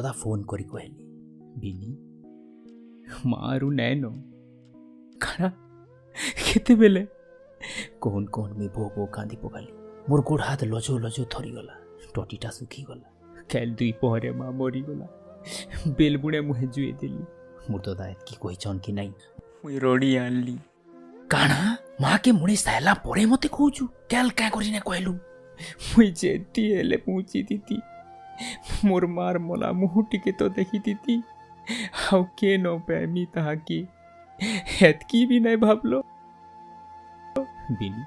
ଦଦା phone କରି କହିଲେ, ବିନି, ମାରୁ ନାଇନ। କାଣା? କେତେବେଲେ? କହୁନ୍ କହୁନ୍ ମୁଇଁ ଭୋ ଭୋ କାନ୍ଦି ପକାଲି। ମୋର୍ ଗୋଡ଼ ହାତ ଲଜୋ ଲଜୋ ଥରିଗଲା, ଟଟିଟା ଶୁଖିଗଲା। କାଲି ଦୁଇ ପହରେ ମା ମରିଗଲା। ବେଲବୁଣେ ମୁହେଁ ଜୁଏଇ ଦେଲି। ମୋର୍ ଦଦା ଏତ୍କି କହିଛନ୍ କି ନାଇଁ, ମୁଇଁ ରଡ଼ି ଆଣିଲି। କାଣା? ମାକେ ମୁଣି ସାଇଲା ପରେ ମତେ କହୁଛୁ? କାଲ୍ କାଁ କରି ନା କହିଲୁ? ମୁଇଁ ଯେତି ହେଲେ ପହଞ୍ଚି ମୋର୍ ମାର୍ ମଲା ମୁହଁ ଟିକେ ତ ଦେଖିଥିତି, ଆଉ କେ ନ ପାଇମି ତାହାକେ, ହେତ୍କି ବି ନାଇଁ ଭାବଲ। ବିନି,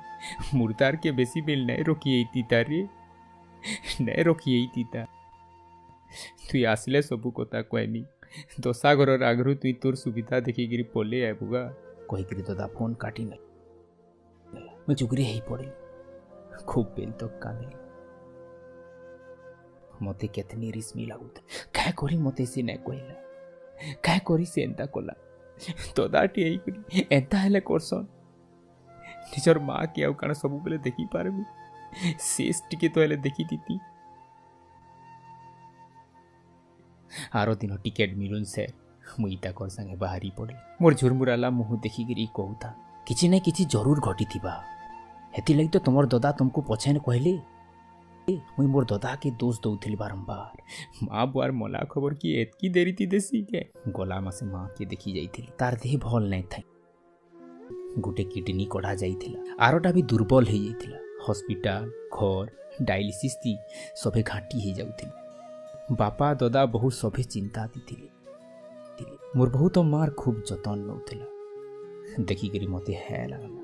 ମୁର୍ଦାରକେ ବେଶୀ ବେଲ ନାଇଁ ରଖି ହେଇତି ରେ, ନାଇଁ ରଖି ହେଇତିତା। ତୁଇ ଆସିଲେ ସବୁ କଥା କହେମି। ଦଶା ଘରର ଆଗରୁ ତୁଇ ତୋର ସୁବିଧା ଦେଖିକିରି ପଲେଇ ଆଇବୁ ଗା, କହିକିରି ଦଦା ଫୋନ୍ କାଟି ନେଲା। ମୁଇଁ ଚୁଗୁରି ହେଇ ପଡ଼ିଲି। ଖୁବ୍ ବେଲ ତକ୍ କାନ୍ଦିଲି। ମତେ କେତନି ରିସ୍ମି ଲାଗୁଥିଲା। କାଁ କରି ମତେ ସେ ନାଇଁ କହିଲା? କାଁ କରି ସେ ଏନ୍ତା କଲା? ଦଦାଟି ହେଇକରି ଏନ୍ତା ହେଲେ କରସନ୍? ନିଜର ମା କି ଆଉ କାଣା ସବୁବେଲେ ଦେଖିପାରବି? ଶେଷ ଟିକେ ତ ହେଲେ ଦେଖିଥିତି। ଆର ଦିନ ଟିକେଟ୍ ମିଲୁନ୍ ସେ ମୁଇଁ ତାକର ସାଙ୍ଗେ ବାହାରି ପଡ଼ିଲି। ମୋର୍ ଝୁରମୁରାଲା ମୁହଁ ଦେଖିକିରି କହୁଥା, କିଛି ନାଇଁ କିଛି ଜରୁର ଘଟିଥିବା, ହେଥିଲାଗି ତ ତମର ଦଦା ତମକୁ ପଛେନେ କହିଲେ। ମୁଇଁ ମୋର୍ ଦଦାକେ ଦୋଷ ଦଉଥିଲି ବାରମ୍ବାର। ମା ବୁଆର ମଲା ଖବର କି ଏତ୍କି ଦେରିତି ଦେସି କେ? ଗଲା ମାସେ ମାକେ ଦେଖି ଯାଇଥିଲି। ତାର ଦେହ ଭଲ ନାଇଁ ଥାଇ। ଗୋଟେ କିଡନୀ କଢ଼ା ଯାଇଥିଲା, ଆରଟା ବି ଦୁର୍ବଳ ହେଇଯାଇଥିଲା। ହସ୍ପିଟାଲ, ଘର, ଡାଇଲିସିସ୍ ତି ସଭେ ଘାଣ୍ଟି ହେଇଯାଉଥିଲେ। ବାପା, ଦଦା, ବହୁ ସଭେ ଚିନ୍ତା ଦେଇଥିଲେ। ମୋର୍ ବହୁ ତ ମାର୍ ଖୁବ୍ ଯତନ ନଉଥିଲା। ଦେଖିକିରି ମତେ ହେ ଲାଗଲା।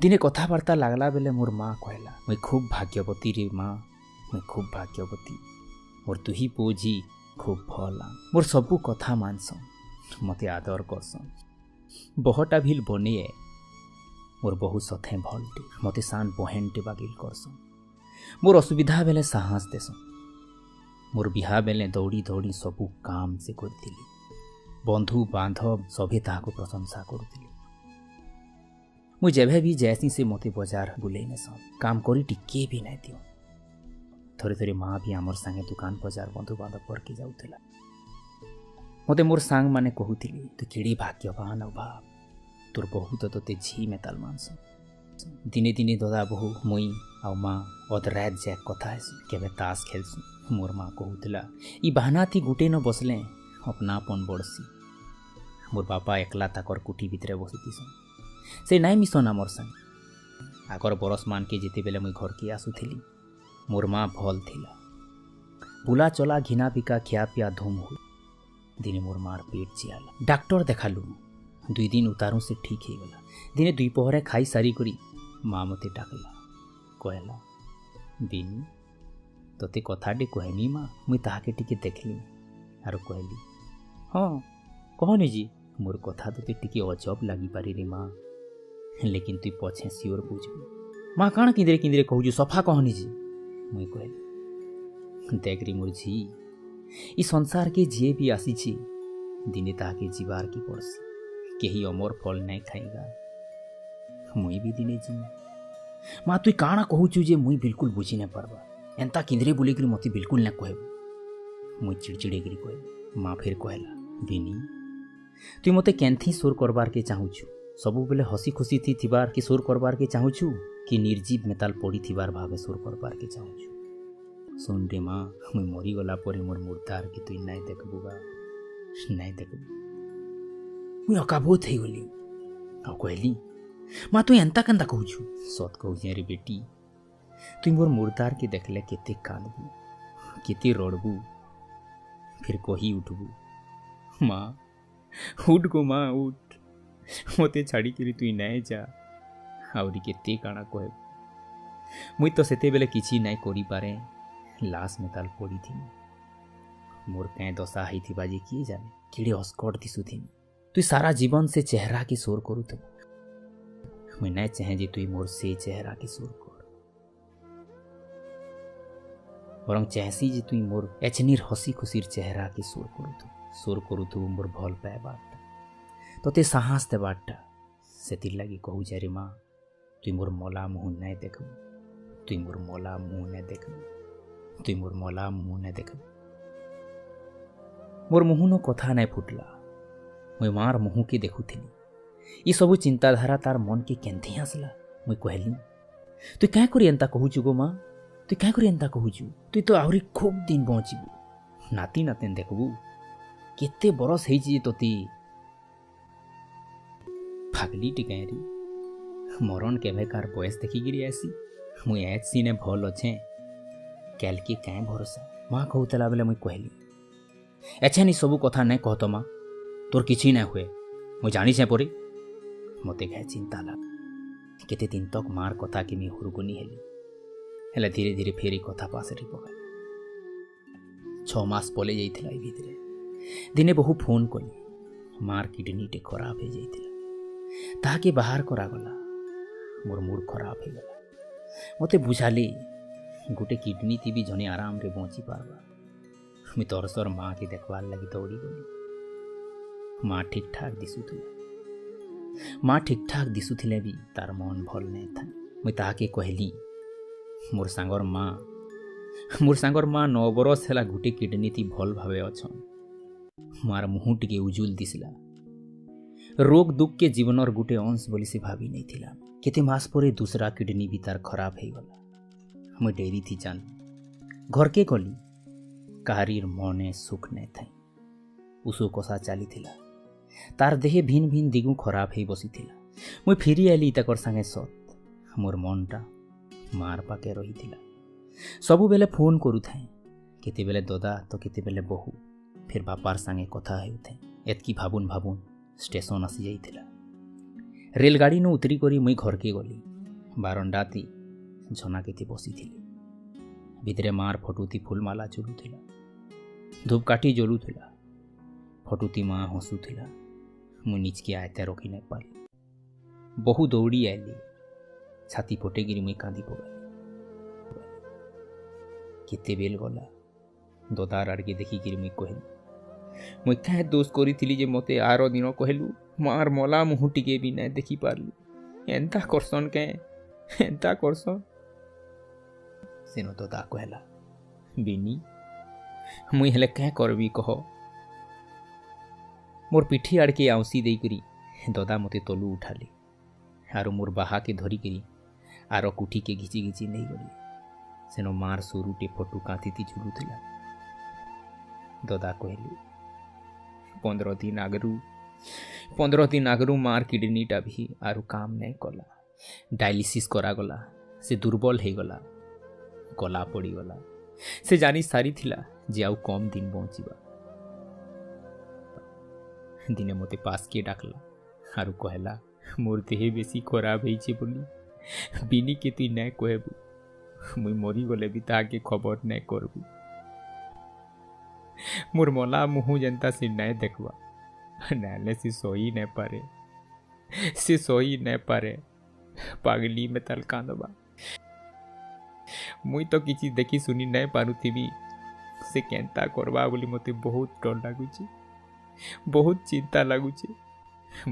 ଦିନେ କଥାବାର୍ତ୍ତା ଲାଗଲା ବେଲେ ମୋର୍ ମା କହିଲା, ମୁଇଁ ଖୁବ୍ ଭାଗ୍ୟବତୀ ରେ ମା, ମୁଇଁ ଖୁବ୍ ଭାଗ୍ୟବତୀ। ମୋର୍ ଦୁହି ପୁଅ ଝି ଖୁବ୍ ଭଲ, ମୋର୍ ସବୁ କଥା ମାନସନ୍, ମତେ ଆଦର କରସନ୍। ବହଟା ଭିଲ୍ ବନେଏ। ମୋର୍ ବହୁ ସଥେ ଭଲଟେ, ମତେ ସାନ୍ ବହେନଟେ ବାଗିଲ କରସନ୍। ମୋର୍ ଅସୁବିଧା ବେଲେ ସାହସ ଦେସନ୍। ମୋର୍ ବିହା ବେଲେ ଦୌଡ଼ି ଦୌଡ଼ି ସବୁ କାମ ସେ କରିଥିଲି। ବନ୍ଧୁ ବାନ୍ଧବ ସଭେ ତାହାକୁ ପ୍ରଶଂସା କରୁଥିଲେ। ମୁଇଁ ଯେଭେ ବି ଯାଏସି, ସେ ମତେ ବଜାର ବୁଲେଇ ନେସନ୍। କାମ କରି ଟିକେ ବି ନାଇଁ ଦିଅ। ଥରେ ଥରେ ମା ବି ଆମର୍ ସାଙ୍ଗେ ଦୁକାନ, ବଜାର, ବନ୍ଧୁବାନ୍ଧବ ଘରକେ ଯାଉଥିଲା। ମତେ ମୋର୍ ସାଙ୍ଗମାନେ କହୁଥିଲେ, ତୁ କେଡ଼େ ଭାଗ୍ୟବାନ ଆଉ ଭାବ, ତୋର ବହୁ ତ ତୋତେ ଝି ମେତାଲ ମାନସନ୍। ଦିନେ ଦିନେ ଦଦା, ବହୁ, ମୁଇଁ ଆଉ ମା ଅଧ ରାତ ଯାଏ କଥା ହେସୁଁ, କେବେ ତାସ ଖେଲସୁଁ। ମୋର୍ ମା କହୁଥିଲା, ଇ ବାହାନାଥି ଗୁଟେ ନ ବସଲେ ଅପନାପନ ବଢ଼ସି। ମୋର୍ ବାପା ଏକଲା ତାକର କୁଠି ଭିତରେ ବସିଥିସନ୍, ସେ ନାଇଁ ମିଶନ୍ ଆମର୍ ସାଙ୍ଗେ। ଆଗର ବରଷମାନକେ ଯେତେବେଲେ ମୁଇଁ ଘରକେ ଆସୁଥିଲି, ମୋର୍ ମା ଭଲ୍ ଥିଲା। ବୁଲା ଚଲା, ଘିନା ବିକା, ଖିଆ ପିଆ ଧୁମ୍ ହୁଏ। ଦିନେ ମୋର୍ ମାର୍ ପେଟ ଚିଆଲା। ଡାକ୍ତର ଦେଖାଲୁ। 2 ଦିନ ଉତାରୁ ସେ ଠିକ୍ ହେଇଗଲା। ଦିନେ ଦୁଇ ପହରେ ଖାଇ ସାରି କରି ମା ମତେ ଡାକଲା, କହିଲା, ବିନି, ତୋତେ କଥାଟେ କହେମି ମା? ମୁଇଁ ତାହାକେ ଟିକେ ଦେଖିଲି ଆରୁ କହିଲି, ହଁ, କହନି ଜି। ମୋର୍ କଥା ତୋତେ ଟିକେ ଅଜବ ଲାଗିପାରେ ମା, ଲେକିନ୍ ତୁଇ ପଛେ ସିଓର ବୁଝବୁ। ମା, କାଣା କିନ୍ଦିରେ କିନ୍ଦିରେ କହୁଛୁ? ସଫା କହନି ଜି। ମୁଇଁ କହିଲି, ଦେଖ ରେ ମୋର୍ ଝି, ଇ ସଂସାରକେ ଯିଏ ବି ଆସିଛି, ଦିନେ ତାହାକେ ଯିବାର୍କେ ପଡ଼ସି। କେହି ଅମର ଫଳ ନାଇଁ ଖାଇଗା। ମୁଇଁ ବି ଦିନେ ଯିମି। ମା, ତୁଇ କାଣା କହୁଛୁ ଯେ ମୁଇଁ ବିଲକୁଲ ବୁଝି ନାଇଁ ପାରବା। ଏନ୍ତା କିନ୍ଦିରେ ବୁଲିକିରି ମତେ ବିଲକୁଲ ନାଇଁ କହିବୁ, ମୁଇଁ ଚିଡ଼ଚିଡ଼େଇକିରି କହିଲି। ମା ଫେର୍ କହିଲା, ବିନି, ତୁଇ ମତେ କେନ୍ଥି ସୋର୍ କରବାର୍କେ ଚାହୁଁଛୁ? ସବୁବେଲେ ହସି ଖୁସି ଥି ଥିବାର୍ କି ସୋର୍ କରବାର୍କେ ଚାହୁଁଛୁ କି ନିର୍ଜୀବ ମେତାଲ ପଡ଼ିଥିବାର ଭାବେ ସୋର୍ କରବାର୍କେ ଚାହୁଁଛୁ? ଶୁନ୍ ରେ ମା, ମୁଇଁ ମରିଗଲା ପରେ ମୋର୍ ମୁର୍ଦାରକେ ତୁଇ ନାଇଁ ଦେଖବୁ ବା, ନାଇଁ ଦେଖବୁ। ମୁଇଁ ଅକାବୁତ ହେଇଗଲି ଆଉ କହିଲି, ମା, ତୁଇ ଏନ୍ତା କେନ୍ତା କହୁଛୁ? ସତ୍ କହୁଛେଁ ରେ ବେଟି। ତୁଇ ମୋର୍ ମୁର୍ଦାରକେ ଦେଖିଲେ କେତେ କାନ୍ଦବୁ, କେତେ ରଡ଼ବୁ, ଫିର୍ କହି ଉଠବୁ, ମା ଉଠ ଗୋ ମା ଉଠ, ମତେ ଛାଡ଼ିକିରି ତୁଇ ନାଇଁ ଯା। ଆହୁରି କେତେ କାଣା କହିବୁ। ମୁଇଁ ତ ସେତେବେଲେ କିଛି ନାଇଁ କରିପାରେ, ଲାଶ ମେତାଲ ପଡ଼ିଥିନି। ମୋର୍ କାଏଁ ଦଶା ହେଇଥିବା ଯେ କିଏ ଜାନେ, କେଡ଼େ ଅସ୍କଟ ଦିଶୁଥିନି। ତୁଇ ସାରା ଜୀବନ ସେ ଚେହେରାକେ ସୋର୍ କରୁଥିବୁ। ମୁଇଁ ନାଇଁ ଚାହେଁ ଯେ ତୁଇ ମୋର୍ ସେ ଚେହେରାକେ ସୋର୍ କର, ବରଂ ଚାହେଁସି ଯେ ତୁଇ ମୋର୍ ଏଛନିର୍ ହସି ଖୁସିର ଚେହେରାକେ ସୋର୍ କରୁଥିବୁ, ସୋର୍ କରୁଥିବୁ ମୋର୍ ଭଲ ପାଇବାରଟା, ତତେ ସାହସ ଦେବାରଟା। ସେଥିର୍ଲାଗି କହୁଛେ ରେ ମା, ତୁଇ ମୋର୍ ମଲା ମୁହଁ ନାଇଁ ଦେଖବୁ, ତୁଇ ମୋର୍ ମଲା ମୁହଁ ନାଇଁ ଦେଖବୁ, ତୁଇ ମୋର୍ ମଲା ମୁହଁ ନାଇଁ ଦେଖବୁ। ମୋର ମୁହୁଁନ କଥା ନାଇଁ ଫୁଟଲା। ମୁଇଁ ମାର ମୁହୁଁକେ ଦେଖୁଥିଲି। ଇ ସବୁ ଚିନ୍ତାଧାରା ତାର ମନକେ କେନ୍ଥି ଆସିଲା? ମୁଇଁ କହିଲି, ତୁଇ କାଁ କରି ଏନ୍ତା କହୁଛୁ ଗୋ ମା? ତୁଇ କାଁ କରି ଏନ୍ତା କହୁଛୁ? ତୁଇ ତ ଆହୁରି ଖୁବ୍ ଦିନ ବଞ୍ଚିବୁ, ନାତି ନାତିନ ଦେଖବୁ। କେତେ ବରଷ ହେଇଛି ଯେ ତୋତେ। ଫାଗଲିଟି କାଏଁରେ? ମରণ କେଭେକାର ବୟସ ଦେଖିକିରି ଆସି। ମୁଇଁ ଏଜ୍ ସିନେ ଭଲ୍ ଅଛେଁ, କାଲ୍କେ କାଏଁ ଭରସା? ମା କହୁଥିଲା ବେଲେ ମୁଇଁ କହିଲି, ଏଛେନ୍ ଇ ସବୁ କଥା ନାଇଁ କହ ତ ମା, ତୋର କିଛି ନାଇଁ ହୁଏ, ମୁଇଁ ଜାଣିଛେଁ ପରେ। ମତେ ଘାଏ ଚିନ୍ତା ଲାଗ। କେତେ ଦିନ ତକ୍ ମାର କଥା କି ମୁଇଁ ହୁରଗୁନି ହେଲି। ହେଲେ ଧୀରେ ଧୀରେ ଫେରି କଥା ପାଶରେ ପକାଲି। 6 ମାସ ପଲେଇ ଯାଇଥିଲା। ଏଇ ଭିତରେ ଦିନେ ବହୁ ଫୋନ୍ କଲି। ମାର କିଡନୀଟେ ଖରାପ ହେଇଯାଇଥିଲା, ତାହାକେ ବାହାର କରାଗଲା। ମୋର ମୁଡ୍ ଖରାପ ହେଇଗଲା। ମୋତେ ବୁଝାଲି, ଗୋଟେ କିଡନୀ ଥି ବି ଜଣେ ଆରାମରେ ବଞ୍ଚି ପାରବା। ମୁଇଁ ତରସର ମାକେ ଦେଖବାର୍ ଲାଗି ଦୌଡ଼ି ଗଲି। ମା ଠିକ୍ ଠାକ୍ ଦିଶୁଥିଲା। ମା ଠିକ୍ ଠାକ୍ ଦିଶୁଥିଲେ ବି ତାର ମନ ଭଲ ନାଇଁ ଥାଏ। ମୁଇଁ ତାହାକେ କହିଲି, ମୋର ସାଙ୍ଗର ମା 9 ବରଷ ହେଲା ଗୋଟେ କିଡନୀ ଥି ଭଲ ଭାବେ ଅଛନ୍। ମାର ମୁହଁ ଟିକେ ଉଜୁଲ ଦିଶଲା। ରୋଗ ଦୁଃଖକେ ଜୀବନର ଗୋଟେ ଅଂଶ ବୋଲି ସେ ଭାବି ନେଇଥିଲା। କେତେ ମାସ ପରେ ଦୁସରା କିଡନୀ ବି ତାର ଖରାପ ହେଇଗଲା। ମୁଇଁ ଡେରି ଥି ଜାନଲି। ଘରକେ ଗଲି, କାହାରିର ମନେ ସୁଖ ନାଇଁ ଥାଏ। ଉଷୁ କଷା ଚାଲିଥିଲା। ତାର ଦେହେ ଭିନ୍ ଭିନ୍ ଦିଗୁ ଖରାପ ହେଇ ବସିଥିଲା। ମୁଇଁ ଫେରି ଆଇଲି ତାକର ସାଙ୍ଗେ ସତ୍, ମୋର ମନଟା ମାର ପାଖେ ରହିଥିଲା। ସବୁବେଲେ ଫୋନ୍ କରୁଥାଏ, କେତେବେଲେ ଦଦା ତ କେତେବେଲେ ବୋହୁ, ଫେର୍ ବାପାର ସାଙ୍ଗେ କଥା ହେଉଥାଏ। ଏତ୍କି ଭାବୁନ୍ ଭାବୁନ୍ ଷ୍ଟେସନ୍ ଆସି ଯାଇଥିଲା। ରେଲଗାଡ଼ିନୁ ଉତରି କରି ମୁଇଁ ଘରକେ ଗଲି। ବାରଣ୍ଡାତି ଝନାକେତି ବସିଥିଲି। ଭିତରେ ମାର ଫଟୁତି ଫୁଲମାଲା ଝୁଲୁଥିଲା, ଧୂପକାଠି ଜଲୁଥିଲା, ଫଟୁତି ମା ହସୁଥିଲା। ମୁଁ ନିଜକେ ଆୟତେ ରଖି ନାଇଁ ପାରିଲି। ବହୁ ଦୌଡ଼ି ଆଇଲି, ଛାତି ଫଟେଇକିରି ମୁଇଁ କାନ୍ଦି ପକାଲି। କେତେ ବେଲ ଗଲା। ଦଦାର ଆଡ଼କେ ଦେଖିକିରି ମୁଇଁ କହିଲି, ମୁଇଁ କାଁ ଦୋଷ କରିଥିଲି ଯେ ମତେ ଆର ଦିନ କହିଲୁ? ମାର ମଲା ମୁହଁ ଟିକେ ବି ନାଇଁ ଦେଖିପାରିଲି। ଏନ୍ତା କରସନ୍ କେଁ? ଏନ୍ତା କରସନ୍? ସେନ ଦଦା କହିଲା, ବିନି, ମୁଇଁ ହେଲେ କାଁ କରବି କହ? ମୋର୍ ପିଠି ଆଡ଼କେ ଆଉଁସି ଦେଇକରି ଦଦା ମତେ ତଲୁ ଉଠାଲେ ଆରୁ ମୋର୍ ବାହାକେ ଧରିକିରି ଆର କୁଠିକେ ଘିଚି ଘିଚି ନେଇଗଲେ। ସେନ ମାର ସରୁଟେ ଫଟୁ କାନ୍ଥିତି ଝୁଲୁଥିଲା। ଦଦା କହିଲେ, 15 ଦିନ ଆଗରୁ, 15 ଦିନ ଆଗରୁ ମାର କିଡନୀଟା ବି ଆରୁ କାମ ନାଇଁ କଲା। ଡାଇଲିସିସ୍ କରାଗଲା। ସେ ଦୁର୍ବଳ ହେଇଗଲା, ଗଲା ପଡ଼ିଗଲା। ସେ ଜାଣି ସାରିଥିଲା ଯେ ଆଉ କମ୍ ଦିନ ବଞ୍ଚିବା। ଦିନେ ମୋତେ ପାସ୍କେ ଡାକଲା ଆରୁ କହିଲା, ମୋର ଦେହ ବେଶୀ ଖରାପ ହେଇছে ବୋଲି ବିନିକେ ତୁଇ ନାଇଁ କହିବୁ। ମୁଇଁ ମରିଗଲେ ବି ତାହାକେ ଖବର ନାଇଁ କରବୁ। ମୋର୍ ମଲା ମୁହଁ ଯେନ୍ତା ସେ ନାଇଁ ଦେଖବା, ନାଇଲେ ସେ ସହି ନାଇଁ ପାରେ, ସେ ସହି ନାଇଁ ପାରେ। ପାଗଲି ମେତାଲ କାନ୍ଦବା। ମୁଇଁ ତ କିଛି ଦେଖି ଶୁନି ନାଇଁ ପାରୁଥିବି, ସେ କେନ୍ତା କରବା ବୋଲି ମୋତେ ବହୁତ ଡର ଲାଗୁଛି, ବହୁତ ଚିନ୍ତା ଲାଗୁଛି।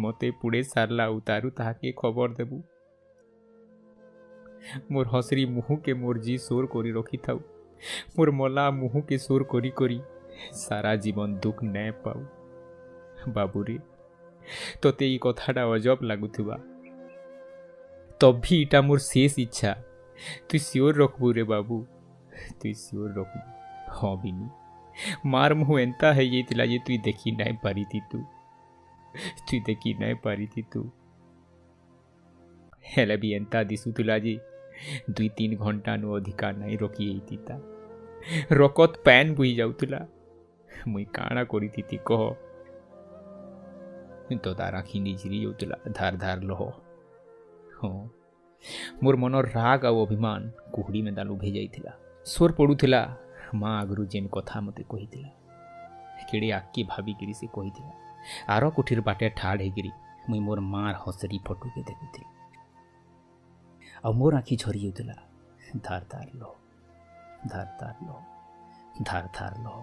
ମତେ ପୁଡ଼େ ସାରିଲା ଉତାରୁ ତାହାକେ ଖବର ଦେବୁ। ମୋର୍ ହସରି ମୁହଁକେ ମୋର୍ ଜି ସୋର କରି ରଖିଥାଉ। ମୋର୍ ମଲା ମୁହଁକେ ସୋର କରି କରି ସାରା ଜୀବନ ଦୁଃଖ ନାଇଁ ପାଉ। ବାବୁରେ, ତୋତେ ଏଇ କଥାଟା ଅଜବ ଲାଗୁଥିବା, ତଭି ଇଟା ମୋର୍ ଶେଷ ଇଚ୍ଛା। ତୁଇ ସିଓର ରଖବୁ ରେ ବାବୁ, ତୁଇ ସିଓର ରଖବୁ। ହଁ ବିନି, ମାର ମୁହଁ ଏନ୍ତା ହେଇଯାଇଥିଲା ଯେ ତୁଇ ଦେଖି ନାଇଁ ପାରିତି ତୁ, ତୁଇ ଦେଖି ନାଇଁ ପାରିତି ତୁ। ହେଲେ ବି ଏନ୍ତା ଦିଶୁଥିଲା ଯେ 2-3 ଘଣ୍ଟାନୁ ଅଧିକା ନାଇଁ ରଖି ହେଇଥିତା। ରକତ ପ୍ୟାନ୍ ବୋହି ଯାଉଥିଲା। ମୁଇଁ କାଣା କରିଥିତି କହ? ଦଦାର ଆଖି ଝିରି ଯାଉଥିଲା ଧାର ଧାର ଲହ। ହଁ, ମୋର ମନର ରାଗ ଆଉ ଅଭିମାନ କୁହୁଡ଼ି ମେଦା ଲୁଭେଇ ଯାଇଥିଲା। ସୋର ପଡ଼ୁଥିଲା ମା ଆଗରୁ ଯେନ୍ କଥା ମୋତେ କହିଥିଲା। କେଡ଼େ ଆଗ୍କେ ଭାବିକିରି ସେ କହିଥିଲା। ଆର କୁଠିର ବାଟେ ଠାଡ଼ ହେଇକିରି ମୁଇଁ ମୋର୍ ମାର ହସରି ଫଟୁକେ ଦେଖୁଥିଲି ଆଉ ମୋର ଆଖି ଝରି ଯାଉଥିଲା ଧାର ଧାର ଲହ, ଧାର ଧାର ଲହ, ଧାର ଧାର ଲହ।